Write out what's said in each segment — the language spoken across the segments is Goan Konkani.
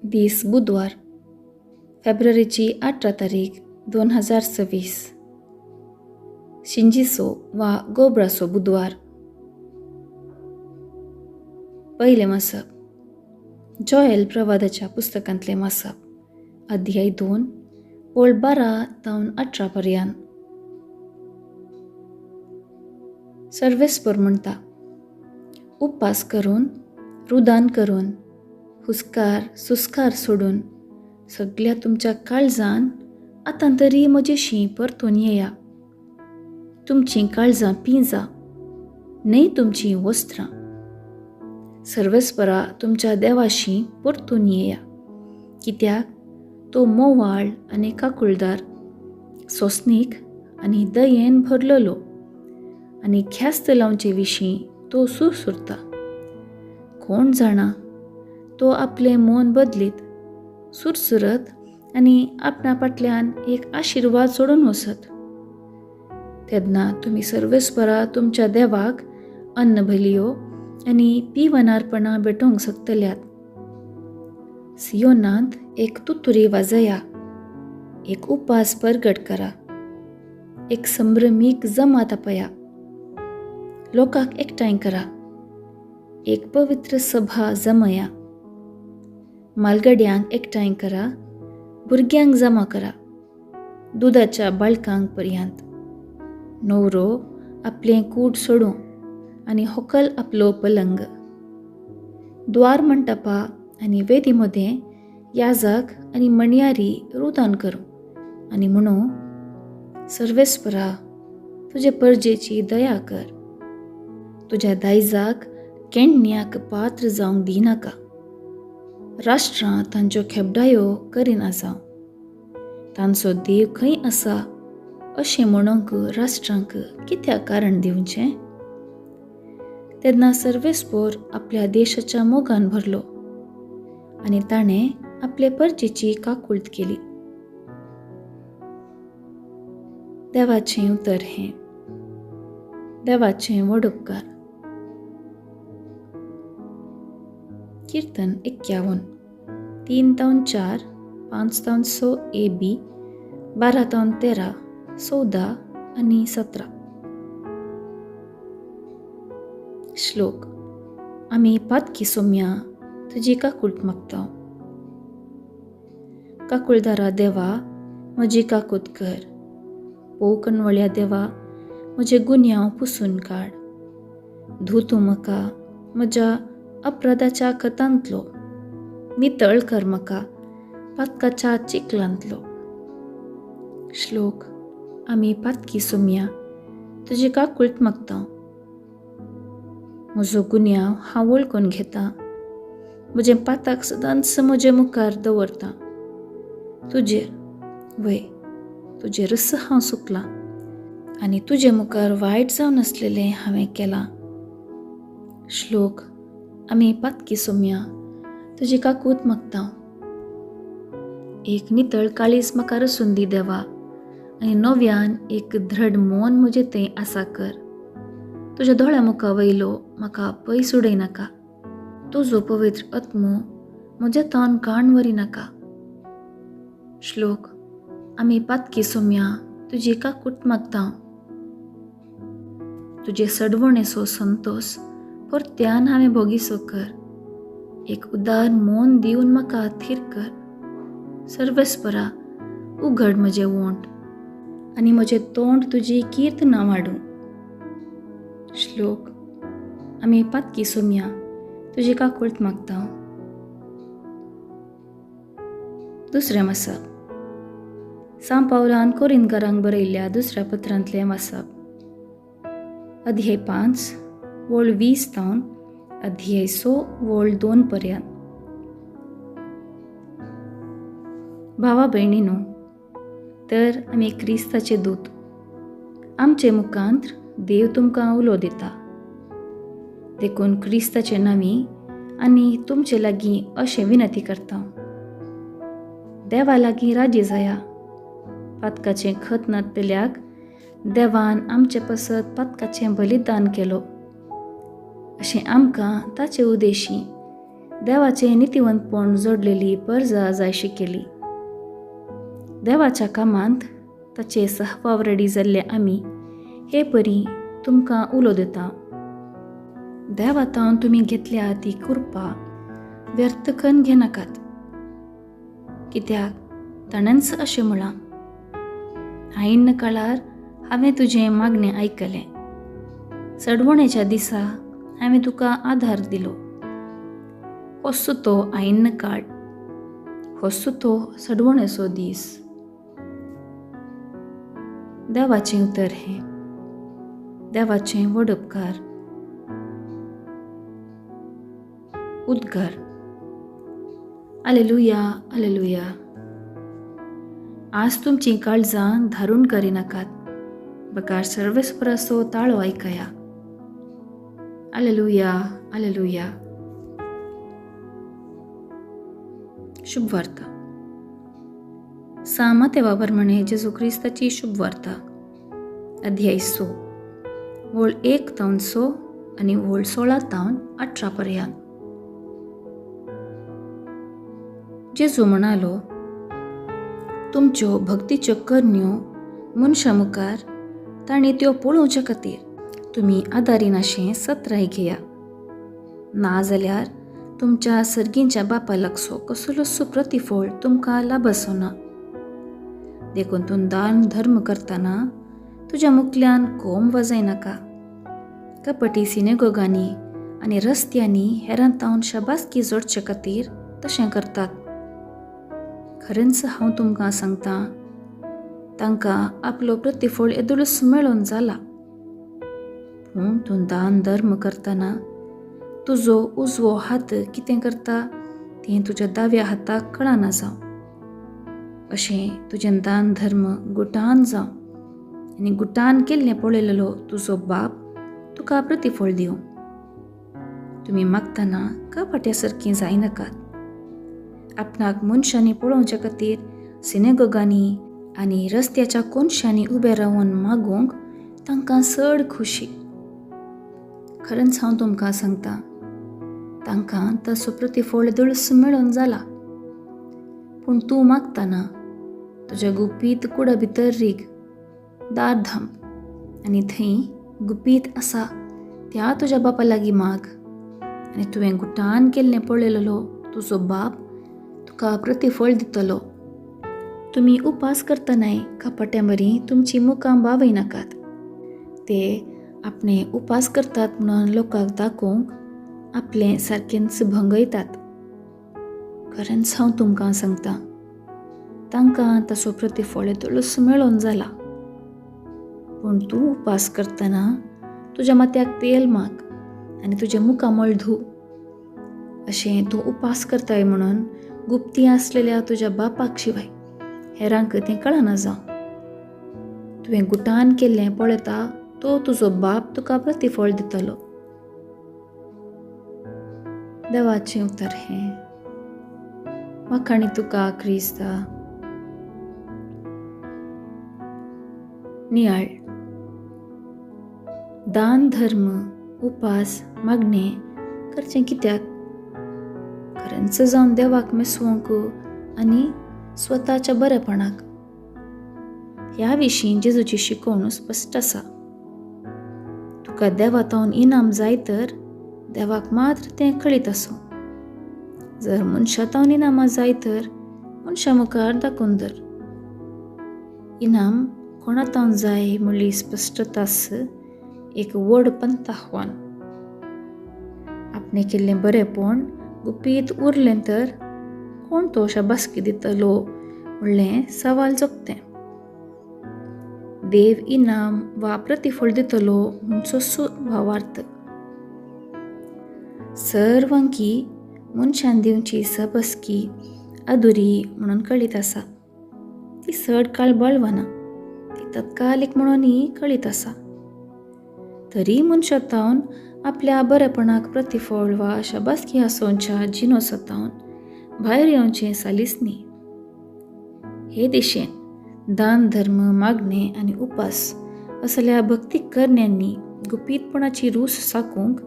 दीस बुधवार, फेब्रुवारीची 18 तारीख 2026. शिंजीचो वा गोबराचो बुधवार. पयलें वाचप जॉयल प्रवादाच्या पुस्तकांतलें वाचप, अध्याय 2 ओळ 12 तावन 18 पर्यंत. सर्वेस्पर म्हणटा, उपास करून, रुदान करून, हुस्कार सुस्कार सोडून सगल्या तुमच्या काळजान आतां तरी म्हजेशी परतून येया. तुमचीं काळजां पिंजा, न्हय तुमचीं वस्त्रां. सर्वेस्परा तुमच्या देवाशी परतून येया, कित्याक तो मोवाळ आनी काकुळदार, सोंसणीक आनी दयेन भरलेलो आनी ख्यास्त लावचे विशीं तो सुरसुरता. कोण जाणा, तो आपलें मन बदलीत, सुरसुरत आनी आपणा फाटल्यान एक आशिर्वाद सोडून वचत. तेन्ना तुमी सर्वेस्परा तुमच्या देवाक अन्न बलयो आनी पिवनार्पणां भेटोवंक शकतल्यात. सियोनांत एक तुतुरी वाजया, एक उपास परगट करा, एक संभ्रमीक जमात आपया, लोकांक एकठांय करा, एक पवित्र सभा जमया, मालगड्यांक एकठांय करा, भुरग्यांक जमा करा, दुदाच्या बाळकांक पर्यंत. न्हवरो आपलें कूट सोडूं आनी होकल आपलो पलंग. द्वार मंटपा आनी वेदी मदें याजक आनी मणयारी रुदान करूं आनी म्हणू, सर्वेस्परा तुजे परजेची दया कर, तुज्या दायजाक केण्ण्याक पात्र जावंक दिनाका. राष्ट्रां तांच्यो खेबडायो करिना जावं, तांचो देव खंय आसा अशें म्हणूंक राष्ट्रांक कित्याक कारण दिवचें? तेन्ना सर्वेस्पोर आपल्या देशाच्या मोगान भरलो आनी ताणें आपले परजेची काकुळट केली. देवाचें उतर हें. देवाचें व्हड उपकार. कीर्तन 51, 3 तावन 4, 5 तावन 6 ए बी, 12 तावन 13, 14 आनी 17. श्लोक. आमी पातकी सोम्या तुजी काकूट मागता. काकुळदारा देवा, म्हजी काकूत कर. पोकणवळ्या देवा, म्हजे गुन्यांव पुसून काड. धू तूं म्हाका म्हज्या अपराधाच्या खतांतलो, नितळ कर म्हाका पातकाच्या चिखलांतलो. श्लोक. आमी पातकी सोम्या तुजी काकूट मागता. म्हजो गुन्यांव हांव वळखून घेता, म्हजें पाताक सदांच म्हजे मुखार दवरता. तुजेर वय तुजेरच हांव चुकलां आनी तुजे मुखार वायट जावन आसलेलें हांवें केलां. श्लोक. आमी पातकी सोम्या तुजी काकूत मागता. एक नितळ काळीज म्हाका रसून दी देवा, आनी नव्यान एक धृड मन म्हजें तें आसा कर. तुज्या दोळ्या मुखा वयलो म्हाका पयस उडय नाका, तुजो पवित्र आत्मो म्हज्या तान काण व्हरी नाका. श्लोक. आमी पातकी सोम्या तुजी काकूट मागता. तुजे सडवणेचो संतोस परत्यान हांवें भोगिसो कर. एक उदार मन दिवन म्हाका थीर कर. सर्वेस्परा उघड म्हजें ओंठ आनी म्हजें तोंड तुजी कीर्तनां वाडूं. श्लोक. आमी पातकी सोम्या तुजी काकूट मागता. दुसरें वाचप. सांव पावलान कोरिंदकारांक बरयल्ल्या दुसऱ्या पत्रांतलें वाचप. अध्याय 5 वळ 20 तावन अध्याय 6 वळ 2 पर्यंत. भावा भयणीनो, तर आमी क्रिस्ताचे दूत, आमचे मुखांत देव तुमकां उलो दिता. देखून क्रिस्ताचे नांवी आनी तुमचे लागीं अशें विनंती करता, देवा लागीं राजी जाया. पातकाचें खत नासतल्याक देवान आमचे पासत पातकाचें बलिदान केलो, अशें आमकां ताचे उदेशी देवाचें नितीवंतपण जोडलेली परजा जायशी केली. देवाच्या कामांत ताचे सहवावरडी जाल्ले आमी हे परी तुमकां उलो दिता. देवातावन तुमी घेतल्या ती कृपा व्यर्थ कन्न घेनाकात, कित्याक ताणेंच अशें म्हळां, आयिन्न काळार हांवें तुजें मागणें आयकलें, सडवणेच्या दिसा हांवें तुका आधार दिलो. होस्सो तो आयिन्न काळ, होस्सो तो सडवणेचो दीस. देवाचें उतर हें. देवाचें व्हड उपकार. उद्गार. आलेलुया, आलेलुया. आज तुमचीं काळजां धारून करिनाकात, बगार सर्वेस्पराचो ताळो आयकया. आलेलुया, आलेलुया. शुभवार्ता. सांग मातेवा प्रमाणे जेजू क्रिस्ताची शुभवार्ता, अध्याय 6, वळ 1 तावन 6 आनी वळ 16 तावन 18 पर्यंत. जेजू म्हणालो, तुमच्यो भक्तीच्यो करण्यो मनशां मुखार तांणी त्यो पळोवच्या खातीर तुमी आदारिनाशें सत्राय घेया, ना जाल्यार तुमच्या सर्गींच्या बापा लागसो कसलोसो प्रतिफळ तुमकां लाभसो ना. देखून तूं दान धर्म करतना तुज्या मुखल्यान कोम वाजयनाका. कपटी सिनेगोगांनी आनी रस्त्यांनी हेरां तावन शाबासकी जोडचे खातीर तशें करतात. खरेंच हांव तुमकां सांगता, तांकां आपलो प्रतिफळ येदोळूच मेळोन जाला. पूण तूं दान धर्म करतना तुजो उजवो हात कितें करता तें तुज्या दाव्या हाताक कळना जावं. अशें तुजें दान धर्म गुटान जावं आनी गुटान केल्लें पळयलेलो तुजो बाप तुका प्रतिफळ दिवं. तुमी मागतना कपाट्या सारकीं जायनाकात. आपणाक मनशांनी पळोवच्या खातीर सिनेगोगांनी आनी रस्त्याच्या कोनशांनी उबे रावन मागूंक तांकां चड खुशी. खरेंच हांव तुमकां सांगता, तांकां ताचो प्रतिफळ दळस मेळोन जाला. पूण तूं मागतना तुज्या गुपीत कुडा भितर रीग, दार धांप आनी थंय गुपीत आसा त्या तुज्या बापा लागीं माग, आनी तुवें गुटान केल्लें पळयलेलो तुजो बाप तुका प्रतिफळ दितलो. तुमी उपास करतनाय कपाट्यां बरी तुमची मुखां बावयनाकात. ते आपणे उपास करतात म्हणून लोकांक दाखोवंक आपलें सारकेंच भंगयतात. खरेंच हांव तुमकां सांगता, तांकां ताचो प्रतिफळ येदोळूच मेळोन जाला. पूण तूं उपास करतना तुज्या माथ्याक तेल माग आनी तुजें मुखामळ धू. अशें तूं उपास करताय म्हणून गुप्ती आसलेल्या तुज्या बापाक शिवाय हेरांक तें कळना जावं. तुवें गुटान केल्लें पळयता तो तुजो बाप तुका प्रतिफळ दितलो. देवाचें उतर हें. वाखाणी तुका क्रिस्ता. नियाळ. दान धर्म उपास मागणें करचें कित्याक? खरेंच जावन देवाक मेसवंक आनी स्वताच्या बरेपणाक. ह्या विशीं जेजूची शिकवण स्पश्ट आसा. तुका देवातावन इनाम जाय तर देवाक मात्र तें कळीत आसूं. जर मनशातावन इनामां जाय तर मनशा मुखार दाखोवन धर. इनाम कोणातावन जाय म्हणली स्पश्टतास एक व्हड पंथ आव्हान. आपणें केल्लें बरेंपण गुपीत उरलें तर कोण तो शाबासकी दितलो म्हणलें सवाल जगतें. देव इनाम वा प्रतिफळ दितलो म्हणचो भावार्थ. सर्वांकी मनशान दिवची सबसकी अदुरी म्हणून कळीत आसा. ती चड काळ बळवना, ती तत्कालीक म्हणूनय कळीत आसा. तरी मनशातावन आपल्या बरेपणाक प्रतिफळ वा शाबासकी आसोवच्या जिनोसातावन भायर येवचें सालीस न्ही. हे दिशेन दान धर्म मागणें आनी उपास असल्या भक्ती करण्यांनी गुपीतपणाची रूस साकूंक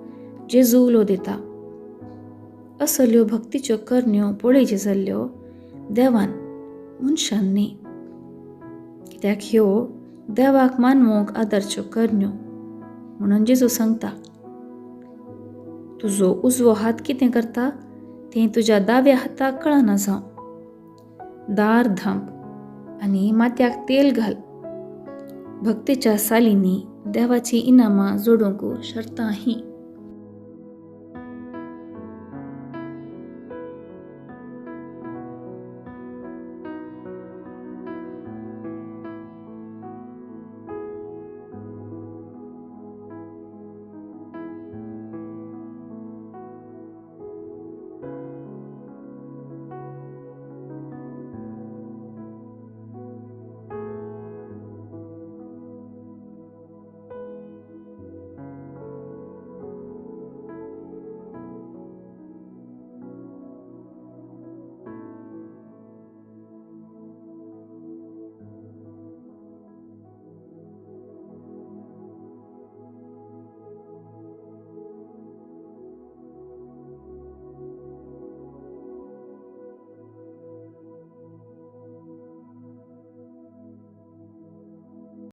जेजू उलो दिता. असल्यो भक्तीच्यो करण्यो पळयच्यो जाल्ल्यो देवान, मनशान न्ही, कित्याक ह्यो देवाक मानवंक आदरच्यो करण्यो. म्हणून जेजू सांगता, तुजो उजवो हात कितें करता तें तुज्या दाव्या हाताक कळना जावं. दार धांप आनी माथ्याक तेल घाल. भक्तीच्या सालींनी देवाचीं इनामां जोडूंक शर्तां ही.